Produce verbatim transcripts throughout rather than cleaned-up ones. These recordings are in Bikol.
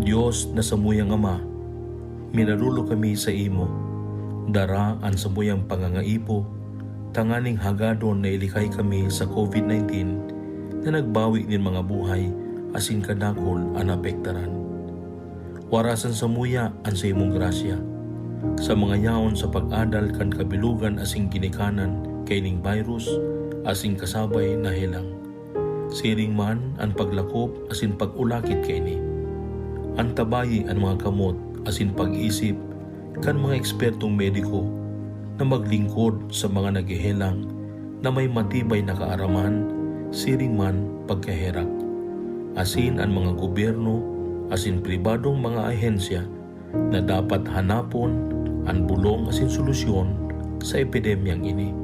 Dios na samuyang Ama, minarolo kami saimo. Dara an samuyang pangangaipo, tanganing hagadon na ilikay kami sa covid nineteen na nagbawi nin mga buhay asin kadakul an naapektaran. Warasan samuya an saimong grasya, sa mga yaon sa pag-adal kan kabilogan asin ginikanan kaining virus asin kasabay na helang. Siring man an paglakop asin pag-ulakit kaini. Antabayi an mga kamot asin pag-isip kan mga ekspertong mediko na maglingkod sa mga naghehelang na may matibay na kaaraman, siring man pagkaherak. Asin an mga gobyerno asin pribadong mga ahensya na dapat hanapon an bolong asin solusyon sa epidemyang ini.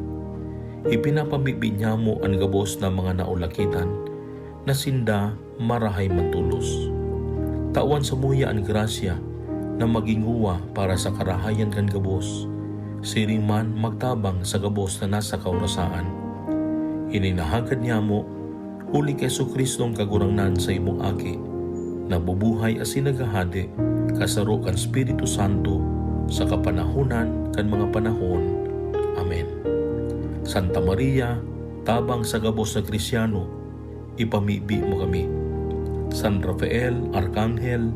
Ipinapamibi niyamo an gabos na mga naulakitan na sinda marahay matolos. Tawan samuya an grasya na magin guwa para sa karahayan kan gabos, siring man magtabang sa gabos na nasa kaorasaan. Ini na hagad niyamo, huli ki Jesu-Cristong Kagurangnan, saimong Aki, na bubuhay asin naghahade, kasaro kan Espiritu Santo, sa kapanahonan kan mga panahon. Amen. Santa Maria, tabang sa gabos na Kristiano, ipamibi mo kami. San Rafael, Arkanghel,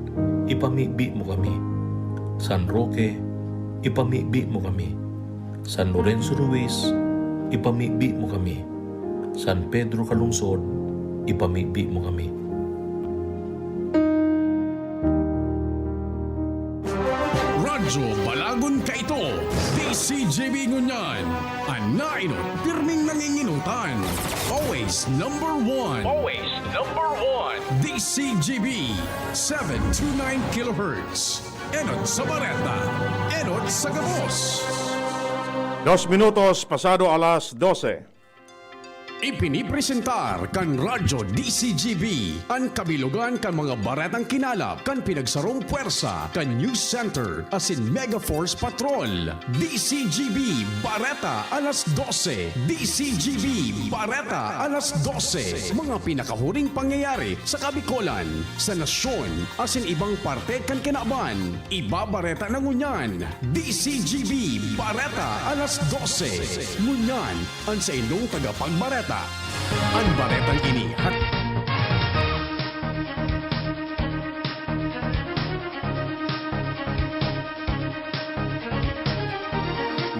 ipamibi mo kami. San Roque, ipamibi mo kami. San Lorenzo Ruiz, ipamibi mo kami. San Pedro Calungsod, ipamibi mo kami. Radyo Balagon Kaito, D C G B ngunyan. An nainot, pirming nanginginutan. Always number one. Always number one. D C G B, seven two nine kilohertz. Enot sa bareta, enot sa gabos. Dos minutos pasado alas dose. Ipinipresentar kan Radyo D C G B an kabilogan kan mga baretang kinalap kan pinagsarong pwersa kan News Center asin Mega Force Patrol. D C G B Bareta alas dose. D C G B Bareta alas dose. Mga pinakahuring pangyayari sa Kabikolan, sa nasyon, asin ibang parte kan kinaban. Ibabareta na ngunyan. D C G B Bareta alas dose. Ngunyan, an saindong tagapagbareta, an baretang ini hat-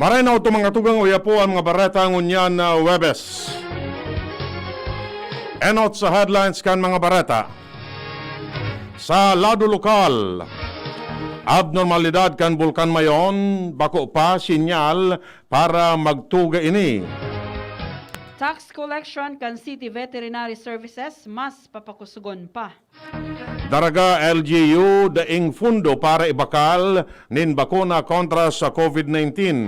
Maray na oto, mga tugang, uya po an mga bareta ngunyan na Huwebes. Enot sa headlines kan mga bareta. Sa lado lokal, abnormalidad kan Bulkan Mayon, bako pa sinyal para magtuga ini. Tax collection kan City Veterinary Services mas papakusugon pa. Daraga L G U daing fundo para ibakal nin bakuna kontra sa covid nineteen.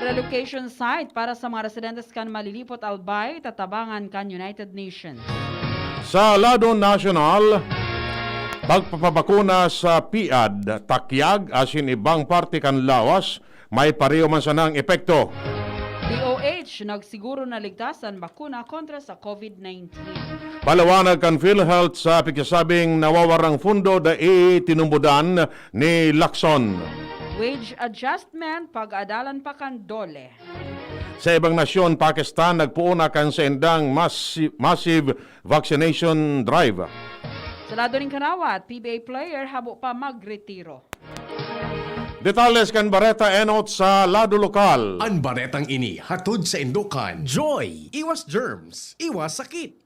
Relocation site para sa mga residentes kan Malilipot, Albay, tatabangan kan United Nations. Sa lado nasyonal, pagpapabakuna sa piad, takyag asin ibang parte kan lawas, may pareho man sanang epekto. D O H, nagsiguro na ligtas an bakuna kontra sa covid nineteen. Paliwanag kan PhilHealth sa pigsasabing nawawarang fundo dai tinumbodan ni Lacson. Wage adjustment, pag-adalan pa kan DOLE. Sa ibang nasyon, Pakistan nagpoon na kan saindang mas-, massive vaccination drive. Sa lado nin karawat, P B A player habo pa magretiro. Detalles kan bareta enot sa lado lokal. An baretang ini hatod saindo kan Joy. Iwas germs, iwas sakit.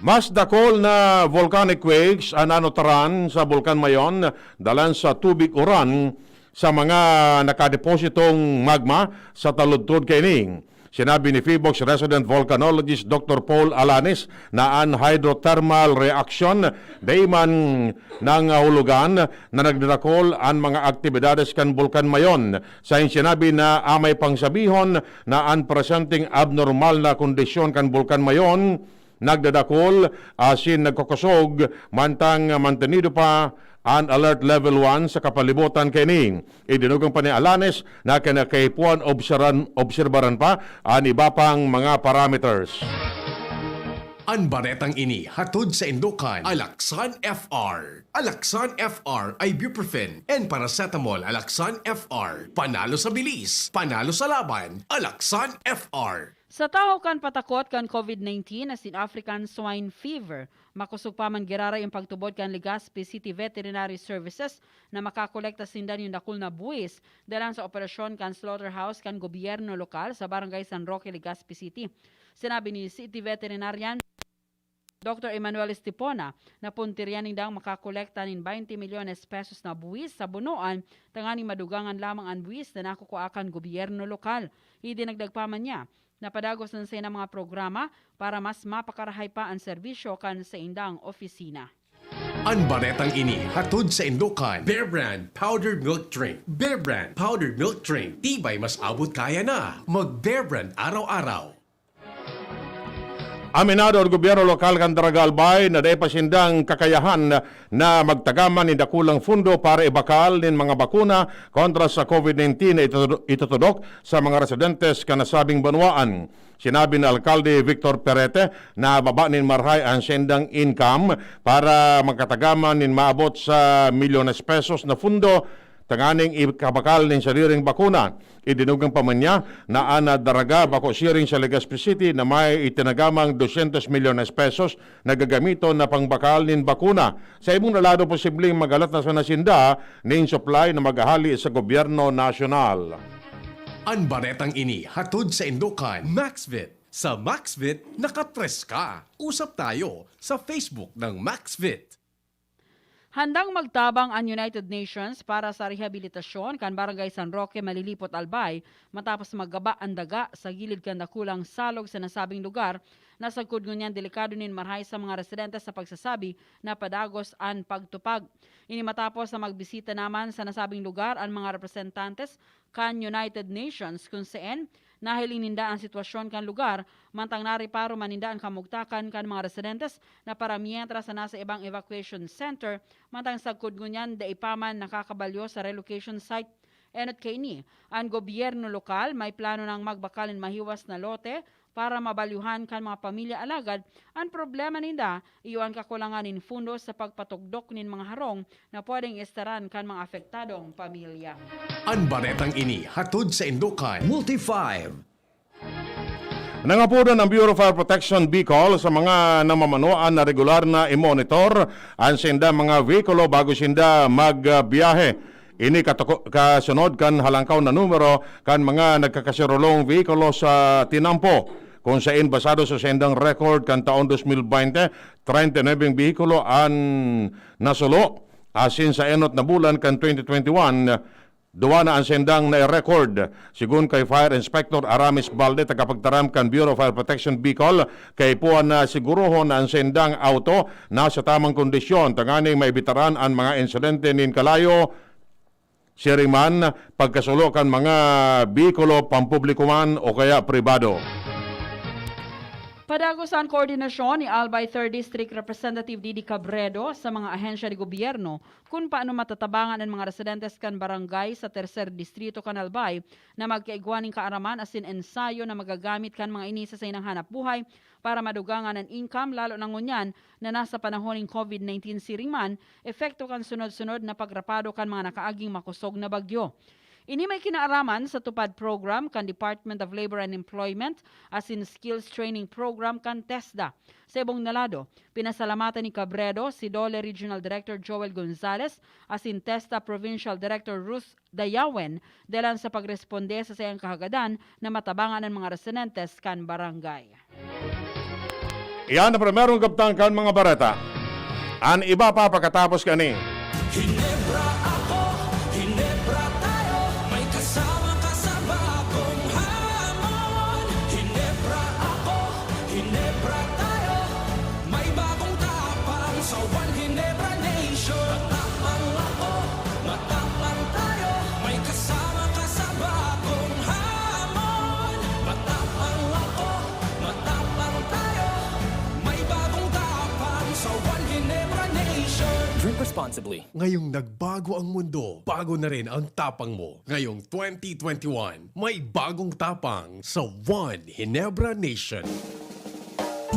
Mas dakul na volcanic quakes an nanotaran sa Bulkan Mayon, dalan sa tubig uran sa mga nakadepositong magma sa taludtod kaini. Sinabi ni PHIVOLCS resident volcanologist Doctor Paul Alanes na an hydrothermal reaction dai man nangahulugan na nagdadakol an mga aktibidades kan Bulkan Mayon. Sain sinabi na amay pang sabihon na an presenteng abnormal na kondisyon kan Bulkan Mayon nagdadakol asin nagkukosog, mantang mantenido pa an Alert Level one sa kapalibutan kaini. Idinugang pa ni Alanes na kinakaipuhan obseran-, obserbaran pa an iba pang mga parameters. An baretang ini hatod saindo kan Alaxan F R. Alaxan F R, ibuprofen and paracetamol. Alaxan F R, panalo sa bilis, panalo sa laban. Alaxan F R. Sa tahaw kan patakot kan COVID nineteen asin African Swine Fever, makosog pa man giraray an pagtubod kan Legazpi City Veterinary Services na makakolekta sinda nin dakul na buwis dalan sa operasyon kan slaughterhouse kan gobyerno lokal sa Barangay San Roque, Legazpi City. Sinabi ni City Veterinarian Doktor Emmanuel Estipona na puntirya nindang makakolekta nin baynte milyones pesos na buwis sa bunoan, tanganing madugangan lamang an buwis na nakukua kan gobyerno lokal. Idinagdag pa man niya na padagos an saindang mga programa para mas mapakarahay pa an serbisyo kan saindang opisina. An baretang ini hatod saindo kan Bear Brand Powdered Milk Drink. Bear Brand Powdered Milk Drink, tibay mas abot kaya na. Mag Bear Brand araw-araw. Aminado an gobyerno lokal kan Daraga, Albay na dai pa sindang kakayahan na magtagaman nin dakulang fundo para ibakal nin mga bakuna kontra sa COVID nineteen na itutudo-, itutudok sa mga residentes kan nasabing banwaan. Sinabi ni Alkalde Victor Perete na baba nin marahay an sindang income para makatagaman nin maabot sa milyones pesos na fundo tanganing ikabakal nin sadiring bakuna. Idinugang pa man niya na an Daraga bako siring sa Legazpi City na may itinagamang dosyentos milyones pesos na gagamiton na pangbakal nin bakuna. Sa ibong lado, posibleng magalat na sana sinda nin supply na maghahali sa gobyerno nasyonal. An baretang ini hatod saindo kan Maxvit. Sa Maxvit, nakapreska. Usap tayo sa Facebook ng Maxvit. Handang magtabang an United Nations para sa rehabilitasyon kan Barangay San Roque, Malilipot, Albay, matapos maggaba an daga sa gilid kan dakulang salog sa nasabing lugar, na sagkod ngunyan delikado nin marahay sa mga residente sa pagsasabi na padagos an pagtupag. Ini matapos na magbisita naman sa nasabing lugar an mga representantes kan United Nations, kun saen nahiling ninda an sitwasyon kan lugar, mantang nareparo man ninda an kamugtakan kan mga residentes na para mientras na nasa ibang evacuation center, mantang sagkod ngunyan dai pa man nakakabalyo sa relocation site. Enot kaini, an gobyerno lokal may plano nang magbakal nin mahiwas na lote para mabalyuhan kan mga pamilya, alagad an problema ninda iyo an kakulangan nin fundos sa pagpatugdok nin mga harong na pwedeng estaran kan mga apektadong pamilya. An baretang ini hatod saindo kan Multi five. Nangapodan ang Bureau of Fire Protection Bicol sa mga namamanuan na regular na i-monitor an sinda mga vehikulo bago sinda magbiyahe. Ini katuko-, kasunod kan halangkaw na numero kan mga nagkakasirulong vehikulo sa tinampo, kung sain basado sa sendang record kan taon dos mil bente, treinta y nueve vehikulo an nasulo, asin sa enot na bulan kan twenty twenty-one, duwa na an sendang nai-record. Sigun kay Fire Inspector Aramis Balde, tagapagtaram kan Bureau of Fire Protection Bicol, kaipuhan na sigurohon na an sendang auto nasa tamang kondisyon tanganing maibitaran an mga insidente nin kalayo, siring man pagkasulo kan mga behikulo, pampubliko man o kaya pribado. Padagos an koordinasyon ni Albay Third District Representative Didi Cabredo sa mga ahensya de gobyerno kun paano matatabangan an mga residentes kan barangay sa Tercer Distrito kan Albay na magkaigwa nin kaaraman asin ensayo na magagamit kan mga ini sa saindang hanap buhay para madugangan an income, lalo na ngunyan na nasa panahon nin COVID nineteen, siring man epekto kan sunod-sunod na pagrapado kan mga nakaaging makosog na bagyo. Ini may kinaaraman sa TUPAD program kan Department of Labor and Employment asin Skills Training Program kan TESDA. Sa ibong na lado, pinasalamatan ni Cabredo si DOLE Regional Director Joel Gonzales asin TESDA Provincial Director Ruth Dayawen dalan sa pagresponde sa saiyang kahagadan na matabangan an mga residentes kan barangay. Iyan ang primerong kabtang kan mga bareta. An iba pa pakatapos kani. Ginebra ako, Ginebra tayo, may kasama ka sa bagong hamon. Ginebra ako, Ginebra tayo, may bagong tapang sa One Ginebra Nation. Matapang ako, matapang tayo, may kasama ka sa bagong hamon. Matapang ako, matapang tayo, may bagong tapang sa One Ginebra Nation. Drink responsibly. Ngayong nagbago ang mundo, bago na rin ang tapang mo. Ngayong twenty twenty-one, may bagong tapang sa One Ginebra Nation.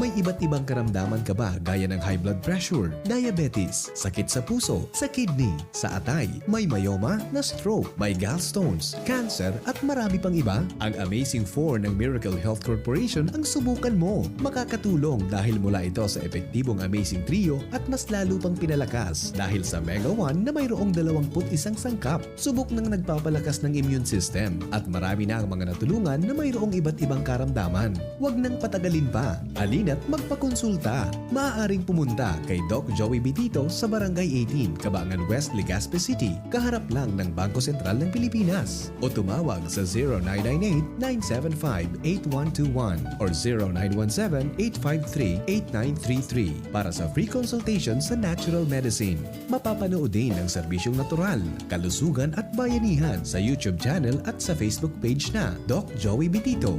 May iba't ibang karamdaman ka ba gaya ng high blood pressure, diabetes, sakit sa puso, sa kidney, sa atay, may myoma, na-stroke, may gallstones, cancer, at marami pang iba? Ang Amazing four ng Miracle Health Corporation ang subukan mo. Makakatulong dahil mula ito sa epektibong Amazing Trio at mas lalo pang pinalakas dahil sa Mega one na mayroong dalawang put isang sangkap. Subok nang nagpapalakas ng immune system at marami na ang mga natulungan na mayroong iba't ibang karamdaman. Huwag nang patagalin pa. Halina't magpakonsulta. Maaaring pumunta kay Doc Joey Bitito sa Barangay eighteen, Cabangan West, Legazpi City, kaharap lang ng Bangko Sentral ng Pilipinas. O tumawag sa zero nine nine eight, nine seven five, eight one two one or zero nine one seven, eight five three, eight nine three three para sa free consultation sa natural medicine. Mapapanood din ang serbisyong natural, kalusugan at bayanihan sa YouTube channel at sa Facebook page na Doc Joey Bitito.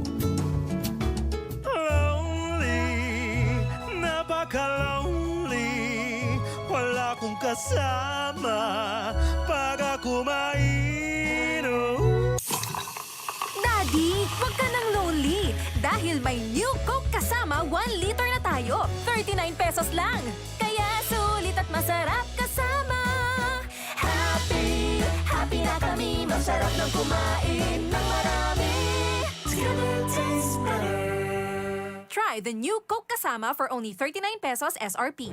Lonely, napaka-lonely. Wala kong kasama pag ako mainom. Daddy, wag ka nang lonely dahil may new Coke kasama one liter na tayo. Thirty-nine pesos lang. Kaya sulit at masarap kasama. Happy, happy na kami. Masarap ng kumain ng marami. Together tastes better. Try the new Coke Kasama for only thirty-nine pesos S R P.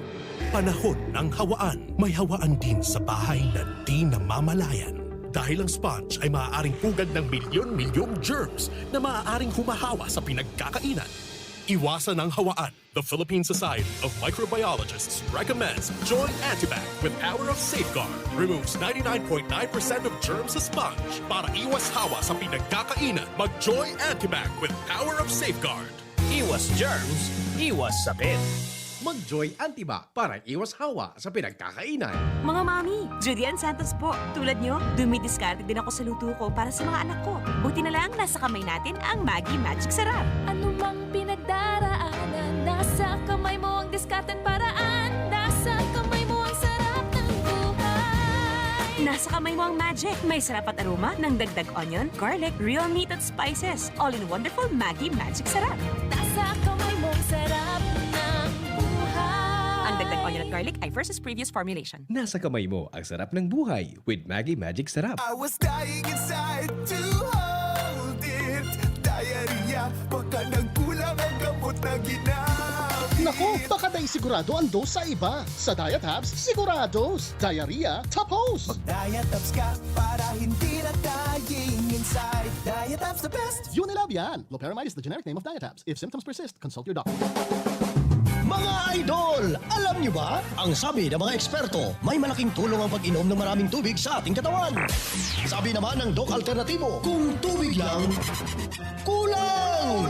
Panahon ng hawaan. May hawaan din sa bahay na di namamalayan. Dahil ang sponge ay maaaring pugad ng milyon-milyong germs na maaaring humahawa sa pinagkakainan. Iwasan ang hawaan. The Philippine Society of Microbiologists recommends Joy Antibac with Power of Safeguard. Removes ninety-nine point nine percent of germs sa sponge. Para iwas hawa sa pinagkakainan, mag-Joy Antibac with Power of Safeguard. Iwas germs, iwas sakit. Mag-Joy Antibac para iwas hawa sa pinagkakainan. Mga mami, Judy Ann Santos po. Tulad nyo, dumidiskarte din ako sa luto ko para sa mga anak ko. Buti na lang, nasa kamay natin ang Maggi Magic Sarap. Ano mang pinagdaraanan, nasa kamay mo ang diskarteng paraan. Nasa kamay mo ang sarap ng buhay. Nasa kamay mo ang magic. May sarap at aroma ng dagdag onion, garlic, real meat at spices. All in wonderful Maggi Magic Sarap. Nasa kamay mo ang sarap ng buhay. Ang dagdag onion at garlic ay versus previous formulation. Nasa kamay mo ang sarap ng buhay with Maggi Magic Sarap. I was dying inside to hold it. Diarrhea, baka nagkulang ang gamot na ginamit. Naku, baka dai sigurado ang dose sa iba. Sa Diatabs, sigurados. Diarrhea, tapos. Mag-Diatabs ka para hindi na dying inside. Diatabs the best. Unilab yan. Loperamide is the generic name of Diatabs. If symptoms persist, consult your doctor. Mga idol, alam nyo ba? Ang sabi ng mga eksperto, may malaking tulong ang pag-inom ng maraming tubig sa ating katawan. Sabi naman ng Doc Alternatibo, kung tubig lang, kulang!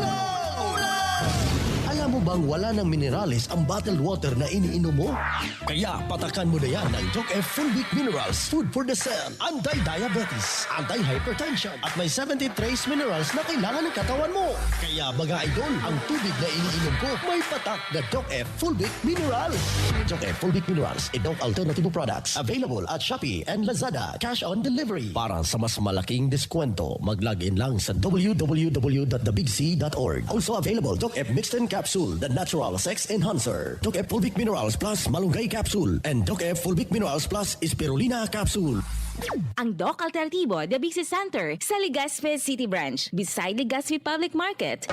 Alam mo bang wala ng minerales ang bottled water na iniinom mo? Kaya patakan mo na yan ng Doc F Fulvic Minerals Food for the Cell. Anti-diabetes, anti-hypertension, at may seventy trace minerals na kailangan ng katawan mo. Kaya, mga idol, ang tubig na iniinom ko may patak na Doc F Fulvic Minerals. Doc F Fulvic Minerals, a Doc Alternativo products. Available at Shopee and Lazada. Cash on delivery. Para sa mas malaking diskwento, mag-log in lang sa w w w dot the big c dot org. Also available, Doc F Mixed Capsule, the natural sex enhancer. Doc F Fulvic Minerals Plus Malunggay Capsule, and Doc F Fulvic Minerals Plus Spirulina Capsule. Ang Doc Alternativo, The Big C Center, sa Legazpi City Branch, beside Legazpi Public Market.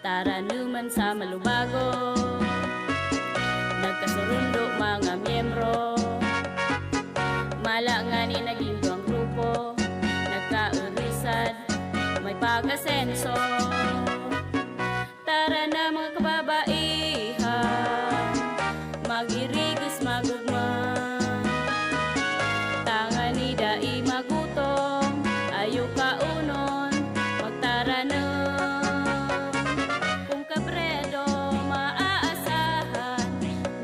Taranuman sa Malubago, nagkasurundo mga miyembro. Mala ngani naging duwang grupo, nagkaurisan, may pag-asenso. Tara na, mga kababaihan, mag-irigos, magugma. Tangani dai magutom, ayo kaunon, magtaranom. Kung kabredo maaasahan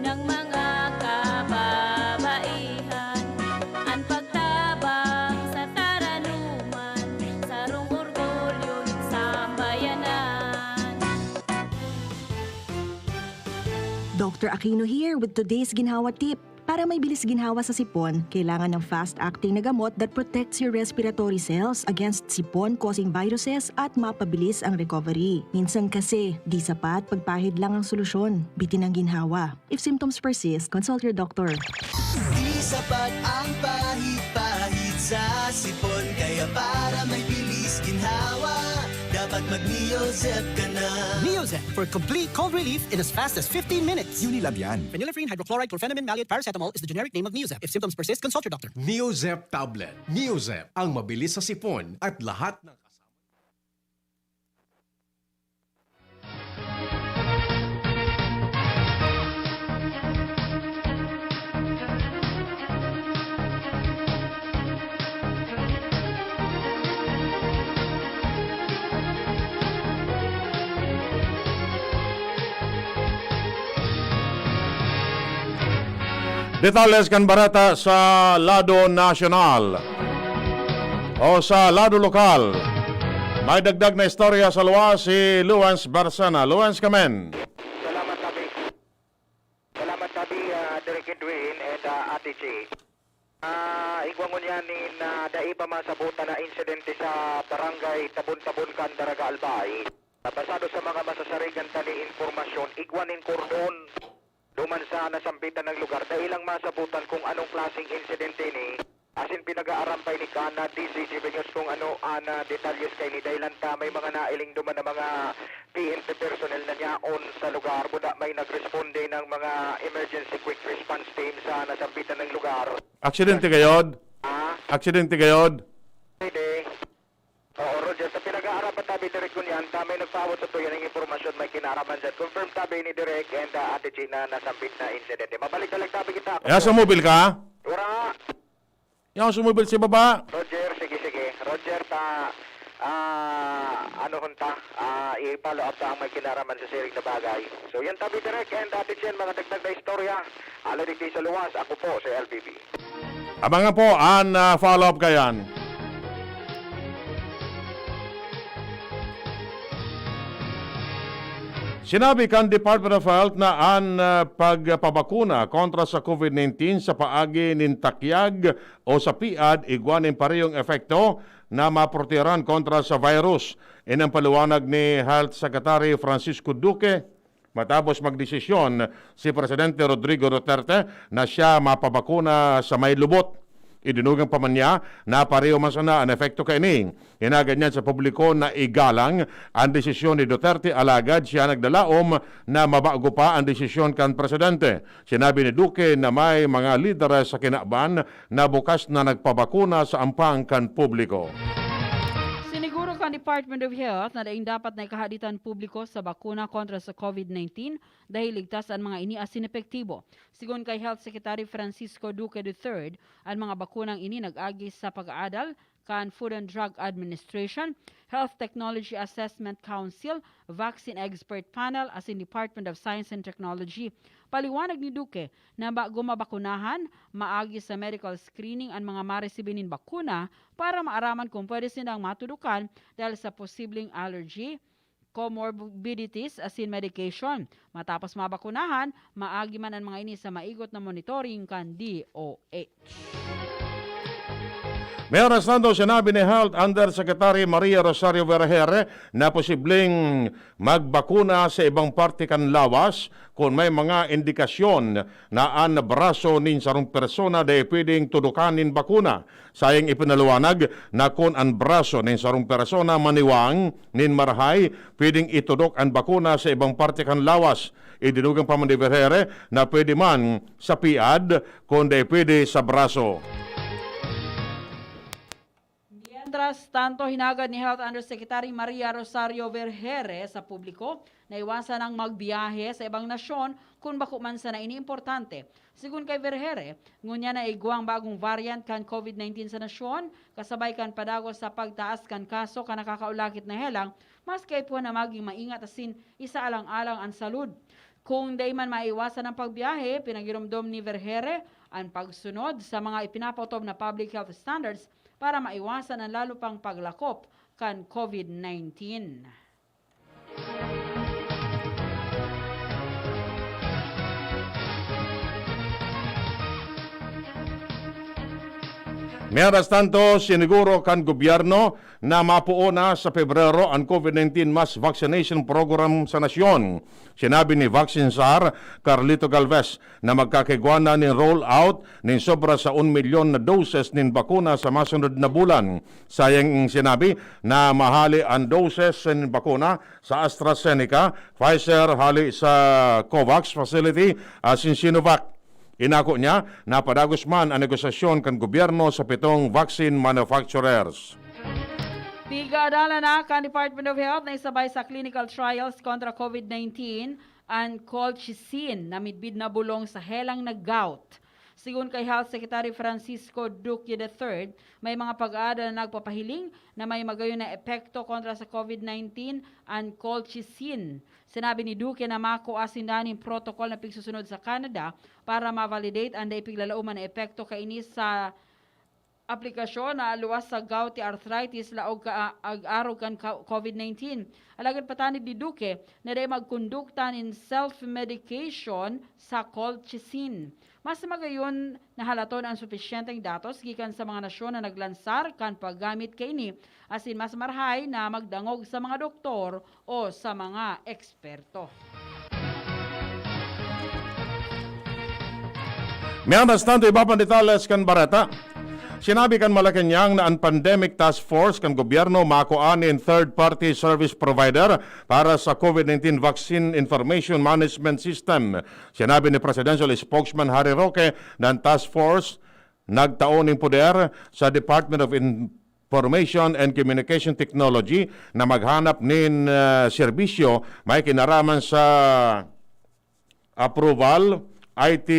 ng mga kababaihan, an pagtabang sa taranuman, sarong orgulyo nin sambayanan. Doctor Aquino here with today's Ginhawa Tip. Para may bilis ginhawa sa sipon, kailangan ng fast-acting na gamot that protects your respiratory cells against sipon-causing viruses at mapabilis ang recovery. Minsan kasi, di sapat pagpahid lang ang solusyon. Bitin ang ginhawa. If symptoms persist, consult your doctor. Di sapat ang pahid-pahid sa sipon, kaya para may bilis ginhawa, dapat mag-Neozep ka na. Neozep for complete cold relief in as fast as fifteen minutes. Unilab yan. Phenylephrine, hydrochloride, chlorphenamine, maleate, paracetamol is the generic name of Neozep. If symptoms persist, consult your doctor. Neozep tablet. Neozep, ang mabilis sa sipon at lahat ng kasama. Detalles kan bareta sa lado nasyonal o sa lado lokal. May dagdag na istorya sa luwas si Luans Barsana. Luans, kamen. Salamat, Tabi. Salamat, Tabi, ah, Direk Edwin and, ah, Ate Chi. Ah, igwa ngunyan nin, ah, dai pa masabutan na insidente sa barangay Tabon-Tabon kan Daraga, Albay. Ah, basado sa mga masasarigan ta nin impormasyon, igwa nin kordon duman sa nasambitan na lugar. Dai lang masabutan kung anong klaseng insidente ini. Asin pinag-aaram pa ini kan, ah, D Z G B News kung ano an, ah, detalyes kaini. Dai lang ta may mga nailing duman na mga P N P personnel na yaon sa lugar. Buda may nagresponde ng mga emergency quick response team sa nasambitan na lugar. Aksidente gayod? Ah? Aksidente gayod? Pwede. Oo, Roger. Sa pinag-aaram pa tabi, Direk, ngunyan, ta may nagpaabot sa tuya ng impormasyon, may kinaaraman dyan. Confirm tabi ni Direk and, ah, Ate Gina na sambit na insidente. Mabalik na lang tabi kita. Kaya sumobil ka? Wala. Yung sumobil si baba. Roger, sige, sige. Roger, ta, ah, ano hon ta, ah, i-follow up ta ang may kinaaraman sa siring na bagay. So, yan tabi, Direk and Ate Chen, mga dagdag na istorya. Ala digdi sa luwas, ako po si L B B. Abangan po an, ah, follow-up kayan. Sinabi kan Department of Health na an, ah, pagpabakuna kontra sa COVID nineteen sa paagi nin takyag o sa piad igwa nin parehong epekto na maprotehiran kontra sa virus. Ini an paliwanag ni Health Secretary Francisco Duque. Matapos magdesisyon si Presidente Rodrigo Duterte na siya mapabakuna sa may lubot, idinugang pa man niya na pareho man sana an epekto kaini. Hinagad niya sa publiko na igalang an desisyon ni Duterte, alagad siya nagdalaom na mabago pa an desisyon kan presidente. Sinabi ni Duque na may mga lideres sa kinaban na bukas na nagpabakuna sa ampang kan publiko. Siniguro kan Department of Health na daing dapat na ikahaditan publiko sa bakuna kontra sa COVID nineteen dahil ligtas an mga ini asin epektibo. Sigon kay Health Secretary Francisco Duque the third, an mga bakunang ini nag-agi sa pag-aadal kan Food and Drug Administration, Health Technology Assessment Council, Vaccine Expert Panel, asin Department of Science and Technology. Paliwanag ni Duque na bago mabakunahan, maagi sa medical screening an mga maresibi nin bakuna para maaraman kung pwede sindang matudukan dahil sa posibleng allergy, comorbidities asin medication. Matapos mabakunahan, maagi man an mga ini sa maigot na monitoring kan D O H. May oras na daw sinabi ni Health Undersecretary Maria Rosario Vergeire na posibleng magbakuna sa ibang parte kan lawas kun may mga indikasyon na an braso nin sarong persona dai pwedeng tudukan nin bakuna. Sayang ipinaliwanag na kun an braso nin sarong persona maniwang nin marahay, pwedeng itudok an bakuna sa ibang parte kan lawas. Idinugang pa man ni Vergeire na pwede man sa piad, kun dai pwede sa braso. Mientras tanto, hinagad ni Health Undersecretary Maria Rosario Vergeire sa publiko na iwasan ang magbiyahe sa ibang nasyon kun bako man sana ini importante. Sigon kay Vergeire, ngunyan na igwang bagong variant kan COVID nineteen sa nasyon, kasabay kan padagos sa pagtaas kan kaso kan nakakaulakit na helang, mas kaipuhan na maging maingat asin isaalang-alang an salud. Kung dai man maiwasan ang pagbiyahe, pinagiromdom ni Vergeire an pagsunod sa mga ipinapaotob na public health standards para maiwasan an lalo pang paglakop kan COVID nineteen. Mientras tanto, siniguro kan gobyerno na mapuon na sa Pebrero an COVID nineteen mass vaccination program sa nasyon. Sinabi ni Vaccine Czar Carlito Galvez na magkakaigwa na nin roll out nin sobra sa un milyon na doses nin bakuna sa masunod na bulan. Sayang sinabi na mahali an doses nin bakuna sa AstraZeneca, Pfizer hali sa COVAX facility asin Sinovac. Inako niya na padagos man an negosasyon kan gobyerno sa pitong vaccine manufacturers. Pigaadalan na kan Department of Health na isabay sa clinical trials kontra COVID nineteen an colchicine na midbid na bulong sa helang na gout. Sigon kay Health Secretary Francisco Duque the third, may mga pag-aada na nagpapahiling na may magayon na epekto kontra sa COVID nineteen an colchicine. Sinabi ni Duque na makua sinda nin protocol na pigsusunod sa Canada para ma-validate an dai piglalaoman na epekto kaini sa aplikasyon na luwas sa gouty arthritis, laog ka ag-arog kan ka-, COVID nineteen. Alagad patanid ni Duque na dai magkondukta nin self-medication sa colchicine. Mas magayon na halaton an supisyenteng datos gikan sa mga nasyon na naglansar kan paggamit kaini, asin mas marahay na magdangog sa mga doktor o sa mga eksperto. Mientras tanto, iba pang detalles kan bareta. Sinabi kan Malacañang na an Pandemic Task Force kan gobyerno makua nin third-party service provider para sa COVID nineteen Vaccine Information Management System. Sinabi ni Presidential Spokesman Harry Roque na an task force nagtao nin poder sa Department of Information and Communication Technology na maghanap nin, ah, serbisyo may kinaraman sa approval, I T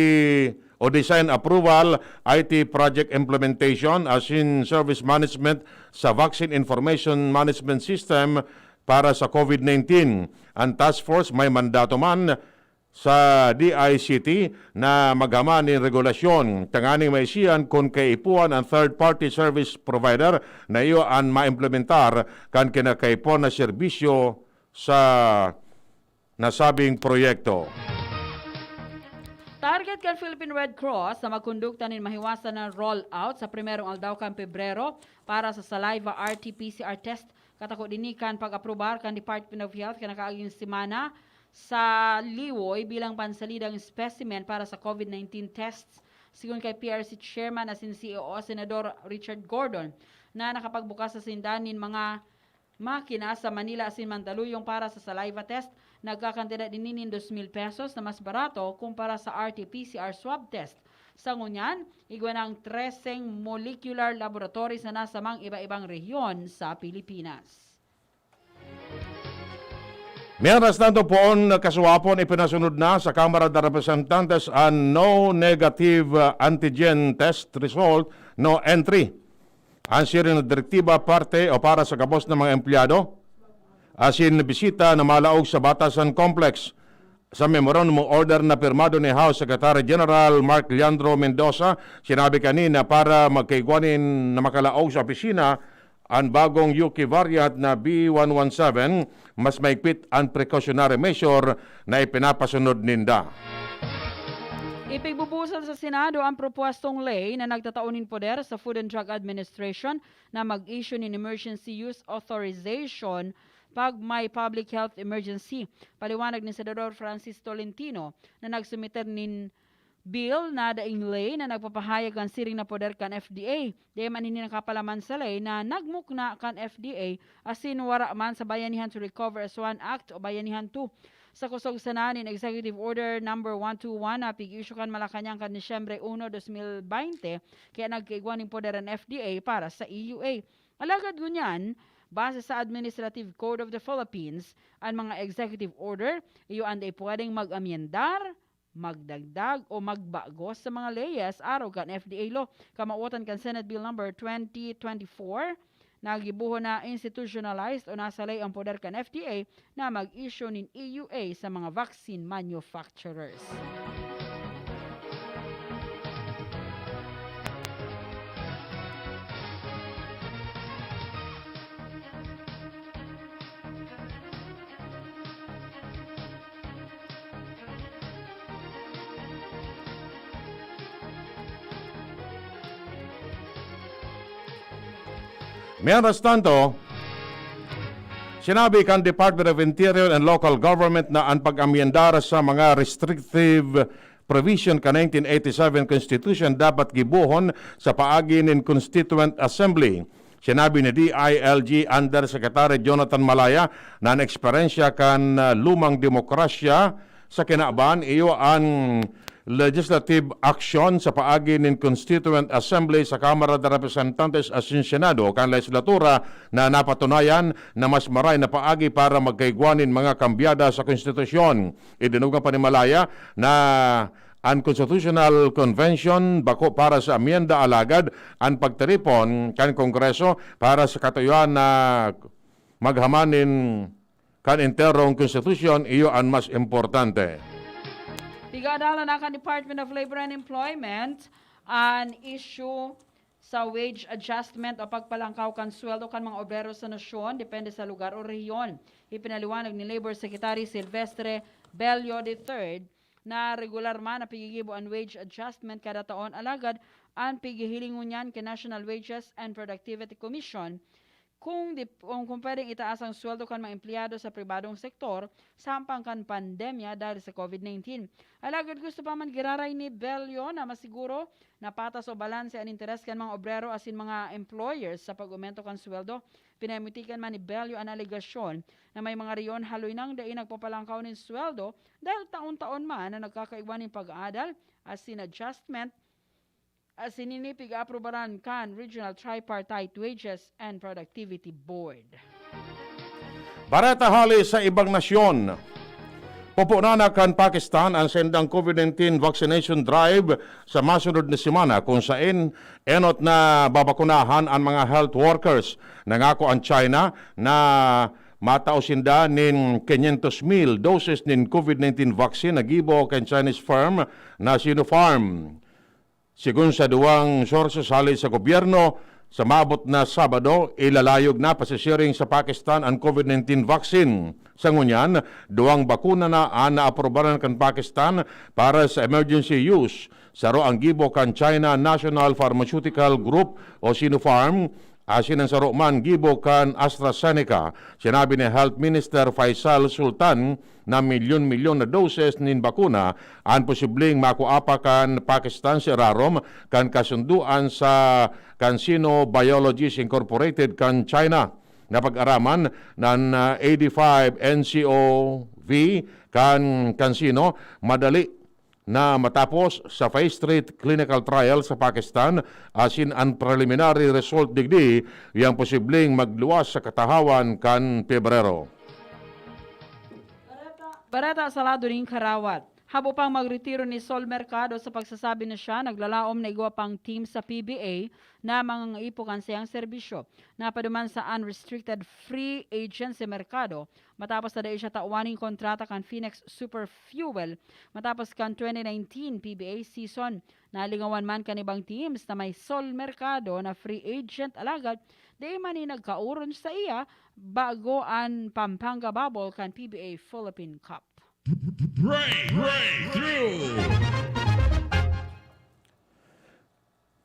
o design approval, I T project implementation, asin service management sa Vaccine Information Management System para sa COVID nineteen. An task force may mandato man sa D I C T na maghaman nin regulasyon tanganing maisian kun kaipuhan an third-party service provider na iyo an maimplementar kan kinakaipuhan na serbisyo sa nasabing proyekto. Target kan Philippine Red Cross na magkondukta nin mahiwasan na rollout sa primerong aldaw kan Pebrero para sa saliva R T P C R test. Katakod ini kan pag-aprobar kan Department of Health kan nakaaging semana sa Liwoy bilang pansalidang specimen para sa COVID nineteen tests, sigon kay P R C Chairman asin C E O Senador Richard Gordon, na nakapagbukas sa sinda nin mga makina sa Manila asin Mandaluyong para sa saliva test. Nagkakantidad ini nin dos mil pesos na mas barato kumpara sa R T P C R swab test. Sa ngunyan, igwa na ang treseng molecular laboratory sa nasa mga iba-ibang rehiyon sa Pilipinas. Mientras tanto, poon kasuwapon ipinasunod na sa Kamara de Representantes an no negative, uh, antigen test result, no entry. An siring na direktiba parte o para sa gabos na mga empleyado asin bisita na malaog sa Batasan Complex. Sa memorandum of order na pirmado ni House Secretary General Mark Leandro Mendoza, sinabi kanina para magkaigwa nin na makalaog sa opisina an bagong U K variant na B one one seven, mas maigpit an precautionary measure na ipinapasunod ninda. Ipigbubusan sa Senado ang propwestong ley na nagtatao nin poder sa Food and Drug Administration na mag-issue nin emergency use authorization pag may public health emergency. Paliwanag ni Senador Francis Tolentino na nagsumiter nin bill na daing ley na nagpapahayag kan siring na poder kan F D A. Dai man ini nakapalaman sa ley na nagmukna kan F D A asin wara man sa Bayanihan to Recover as One Act o Bayanihan two. Sa kusog sana nin Executive Order Number one two one na pig-issue kan Malacañang kan Disyembre uno, dos mil baynte, kaya nagkaigwa nin poder an F D A para sa E U A. Alagad ngunyan, base sa Administrative Code of the Philippines, an mga executive order, iyo an dai pwedeng mag-amyendar, magdagdag o magbago sa mga leyes arog kan F D A law. Kamawotan kan Senate Bill Number twenty twenty-four, nagibohon na institutionalized o nasa ley ang poder kan F D A na mag-issue nin E U A sa mga vaccine manufacturers. Mientras tanto, sinabi kan Department of Interior and Local Government na an pag-amyendar sa mga restrictive provision kan nineteen eighty-seven Constitution dapat gibohon sa paagi nin Constituent Assembly. Sinabi ni D I L G Undersecretary Jonathan Malaya na an eksperyensya kan, ah, lumang demokrasya sa kinaban iyo an legislative action sa paagi nin Constituent Assembly sa Kamara de Representantes asin Senado kan lehislatura na napatunayan na mas maray na paagi para magkaigwa nin mga kambyada sa konstitusyon. Idinugma pa ni Malaya na an Constitutional Convention bako para sa amyenda, alagad an pagtiripon kan Kongreso para sa katuyoan na maghaman nin kan enterong konstitusyon, iyo an mas importante. Pigadalan na kan Department of Labor and Employment an issue sa wage adjustment o pagpalangkaw kan sweldo kan mga obrero sa nasyon, depende sa lugar o rehiyon. Ipinaliwanag ni Labor Secretary Silvestre Bello the third na regular man na pigigibo an wage adjustment kada taon, alagad an pigihiling ngunyan kan National Wages and Productivity Commission kung di, kung, kung pwedeng itaas ang sweldo kan mga empleyado sa pribadong sektor sa hampang kan pandemya dahil sa COVID nineteen. Alagad gusto pa man giraray ni Bello na masiguro na patas o balanse an interes kan mga obrero asin mga employers sa pag-omento kan sweldo. Pinamitikan man ni Bello an alegasyon na may mga rehiyon haloy nang dai nagpapalangkaw nin sweldo dahil taon-taon man na nagkakaigwa nin pag-aadal asin adjustment asin ini pig-aaprubaran kan Regional Tripartite Wages and Productivity Board. Bareta hali sa ibang nasyon. Pupunana kan Pakistan an saindang COVID nineteen vaccination drive sa masunod na semana, kung saen enot na babakunahan an mga health workers. Nangako an China na matao sinda nin quinientos mil doses nin COVID nineteen vaccine na gibo kan Chinese firm na Sinopharm. Sigon sa duwang sources hali sa gobyerno, sa maabot na Sabado, ilalayog na pasisiring sa Pakistan an COVID nineteen vaccine. Sa ngunyan, duwang bakuna na an naaprobaran kan Pakistan para sa emergency use. Saro ang gibo kan China National Pharmaceutical Group o Sinopharm, asin an saro man gibo kan AstraZeneca. Sinabi ni Health Minister Faisal Sultan na milyon-milyon na doses nin bakuna an posibleng makua pa kan Pakistan sa irarom kan kasundoan sa CanSino Biologics Incorporated kan China. Napag-araman nan, ah, eighty-five N C O V kan CanSino madali na matapos sa phase three clinical trial sa Pakistan, asin an preliminary result digdi yang posibleng magluwas sa katahawan kan Pebrero. Bareta sa lado nin karawat. Habo pang magretiro ni Sol Mercado sa pagsasabi na siya naglalaom na igwa pang team sa P B A na mangangaipo kan saiyang serbisyo. Napaduman sa unrestricted free agent si Mercado matapos na dai siya tawan nin kontrata kan Phoenix Super Fuel matapos kan twenty nineteen P B A season. Nalingawan man kan ibang teams na may Sol Mercado na free agent, alagad dai man ini nagkaoron sa iya bago an Pampanga Bubble kan P B A Philippine Cup. Break, breakthrough!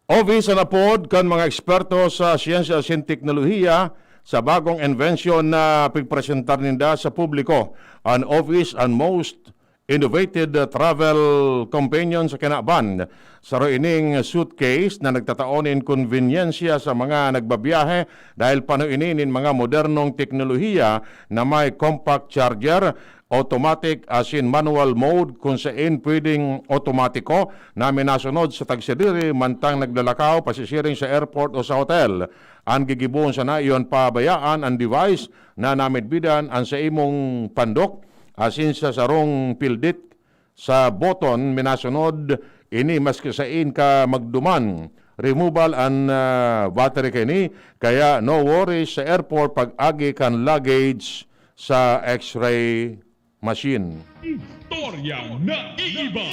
Ovi sa napod kan mga eksperto sa siyensya asin teknolohiya sa bagong invention na pigpresentar ninda sa publiko, an Ovi's an most innovated, uh, travel companion sa kinaban. Saro ining suitcase na nagtatao nin konbenyensya sa mga nagbabiyahe dahil pano ini nin mga modernong teknolohiya na may compact charger, automatic asin manual mode, kung sain pwedeng otomatiko na minasunod sa tagsadiri mantang naglalakaw pasisiring sa airport o sa hotel. An gigibohon sana iyo an pabayaan an device na namidbidan an sa imong pandok asin sa sarong pildit sa button minasunod ini maski sain ka magduman. Removal an, ah, battery kaini, kaya no worries sa airport pag-agi kan luggage sa X-ray machine. Istoryang naiiba.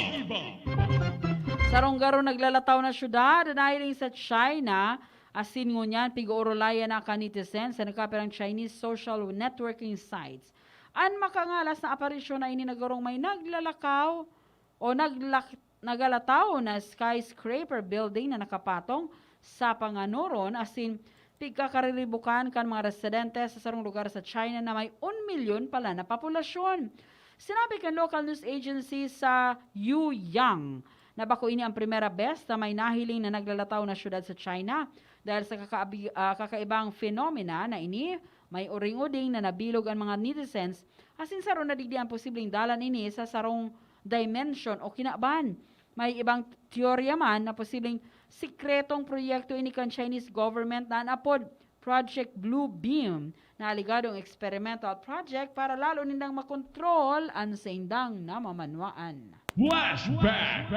Sarong garo naglalataw na syudad nahiling sa China, asin ngunyan pig-oorolayan na kan netizen sa nagkapirang Chinese social networking sites. An makangalas na aparisyon na ini na garong may naglalakaw o naglak-, nagalataw na skyscraper building na nakapatong sa panganoron asin pigkakariribukan kan mga residente sa sarong lugar sa China na may un milyon pala na populasyon. Sinabi kan local news agency sa Yuyang na bako ini ang primera bes na may nahiling na naglalataw na syudad sa China. Dahil sa kakaabi-, ah, kakaibang phenomena na ini, may uring-uding na nabilog ang mga netizens asin saro na digdi ang posibleng dalan ini sa sarong dimension o kinaban. May ibang teorya man na posibleng sikretong proyekto ini kan Chinese government na an apod Project Blue Beam, na aligadong experimental project para lalo nindang makontrol an saindang namamanwaan. Flashback!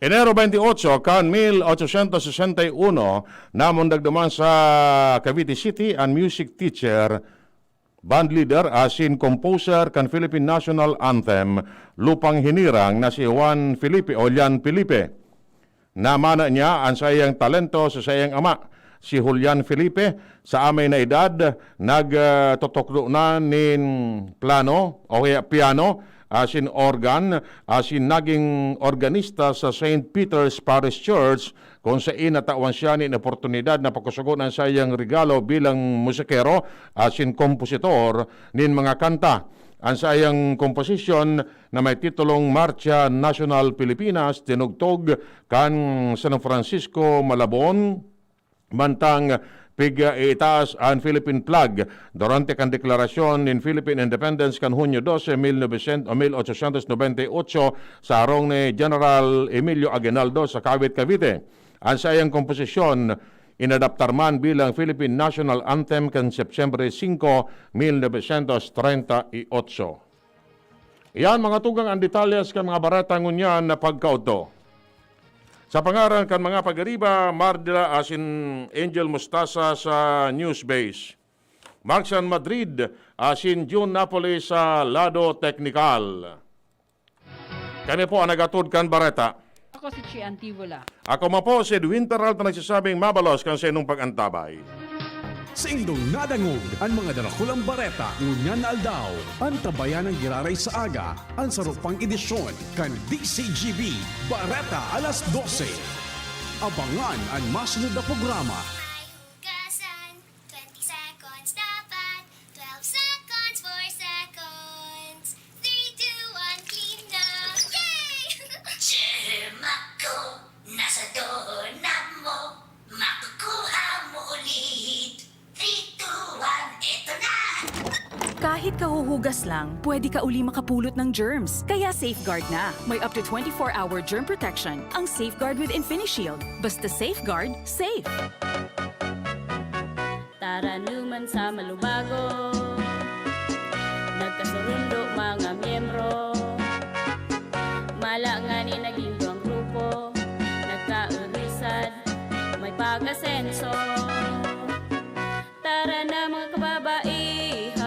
Enero twenty-eight kan mil ochocientos sesenta y uno, namundag duman sa Cavite City an music teacher, band leader asin composer kan Philippine National Anthem, Lupang Hinirang, na si Juan Felipe o Lian Felipe. Namana niya an saiyang talento sa saiyang ama, si Julian Felipe, sa amay na edad, nag, ah, tutukdo na nin plano o kaya piano, asin organ, asin naging organista sa Saint Peter's Parish Church, kung sain natawan siya nin oportunidad na pakusogon an saiyang regalo bilang musikero asin kompositor nin mga kanta. An saiyang komposisyon na may titulong Marcha Nacional Pilipinas, tinugtog kan San Francisco Malabon, mantang pig-iitaas an Philippine flag durante kan deklarasyon nin Philippine Independence kan Hunyo doce, mil novecientos, o mil ochocientos noventa y ocho, sa harong ni General Emilio Aguinaldo sa Kawit, Cavite. An saiyang komposisyon, inadaptar man bilang Philippine National Anthem kan Setyembre singko, mil novecientos treinta y ocho. Iyan, mga tugang, an detalyes kan mga bareta ngunyan na pagkaudto. Sa pangaran kan mga pag-ariba, Mardila asin Angel Mustasa sa News Base, Mark San Madrid asin June Napoli sa lado teknikal. Kami po ang nag-atod kan bareta. Ako si Chi Antivola. Ako man po si Edwin Peralta, nagsasabing mabalos kan sa inyong pag-antabay. Sa indong nadangog an mga darakulang bareta ngunyan na aldaw, antabayan an giraray sa aga, an saro pang edisyon kan D C G B Bareta alas dose. Abangan an masunod na programa. May hugasan, twenty seconds dapat, twelve seconds, four seconds, three, two, one, clean na! Yay! Germ ako, nasa dona mo, makukuha mo ulit. Three, two, one, eto na! Kahit kahuhugas lang, pwede ka uli makapulot ng germs. Kaya Safeguard na. May up to twenty-four hour germ protection ang Safeguard with InfiniShield. Basta Safeguard, safe. Taranuman sa malubago, nagkasurundo mga miyembro. Mala ngani naging duwang grupo, nagkaurisan, may pag-asenso. Tara na, mga kababaihan,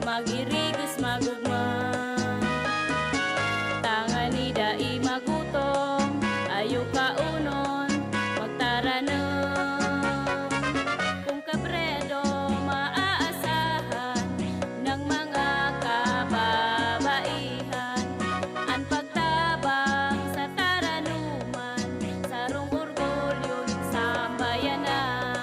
mag-irigos, mag-ugma. Tangani dai magutom, ayo kaonon, magtaranom. Kung kabredo maaasahan ng mga kababaihan, an pagtabang sa taranuman, sarong orgulyo nin sambayanan.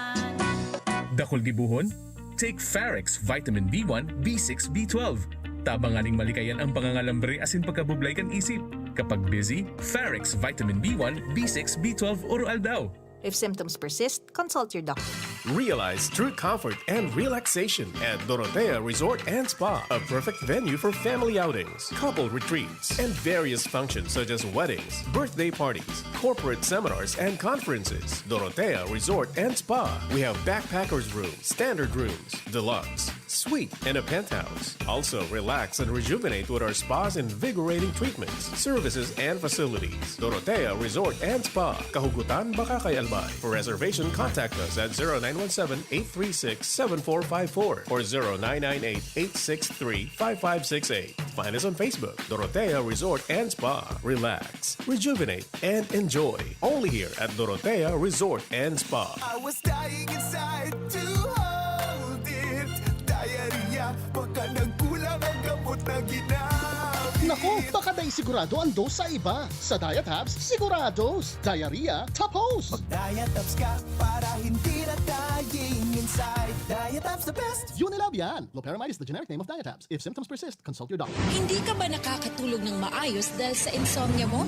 Dakul gibohon? Take Farex Vitamin B one, B six, B twelve. Tabangan ning malikayan ang pangangalambre asin pagkabublay kan isip. Kapag busy, Farex Vitamin B one, B six, B twelve oro-aldaw. If symptoms persist, consult your doctor. Realize true comfort and relaxation at Dorotea Resort and Spa, a perfect venue for family outings, couple retreats, and various functions such as weddings, birthday parties, corporate seminars, and conferences. Dorotea Resort and Spa. We have backpackers room, standard rooms, deluxe, suite, and a penthouse. Also, relax and rejuvenate with our spa's invigorating treatments, services, and facilities. Dorotea Resort and Spa. Kahugutan, baka kay Albay. For reservation, contact us at zero nine one seven, eight three six, seven four five four or zero nine nine eight, eight six three, five five six eight. Find us on Facebook, Dorotea Resort and Spa. Relax, rejuvenate, and enjoy. Only here at Dorotea Resort and Spa. I was dying inside to hold it. Diarrhea, baka nagkulang ang gamot na ginamit. Naku, baka dai sigurado ang dose sa iba. Sa Diatabs, sigurados. Diarrhea, tapos! Mag-Diatabs ka para hindi na dying inside. Diatabs the best! Unilab yan! Loperamide is the generic name of Diatabs. If symptoms persist, consult your doctor. Hindi ka ba nakakatulog ng maayos dahil sa insomnia mo?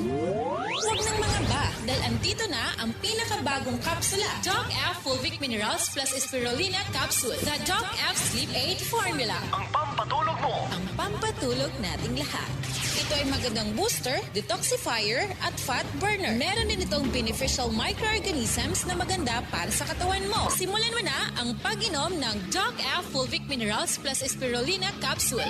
Huwag nang mangamba dahil andito na ang pinakabagong kapsula, Doc F Fulvic Minerals plus Spirulina Capsule, the Doc F Sleep Aid Formula. Ang pampatulog mo. Ang pampatulog nating lahat. Ito ay magandang booster, detoxifier, at fat burner. Meron din itong beneficial microorganisms na maganda para sa katawan mo. Simulan mo na ang pag-inom ng Doc F Fulvic Minerals plus Spirulina Capsule.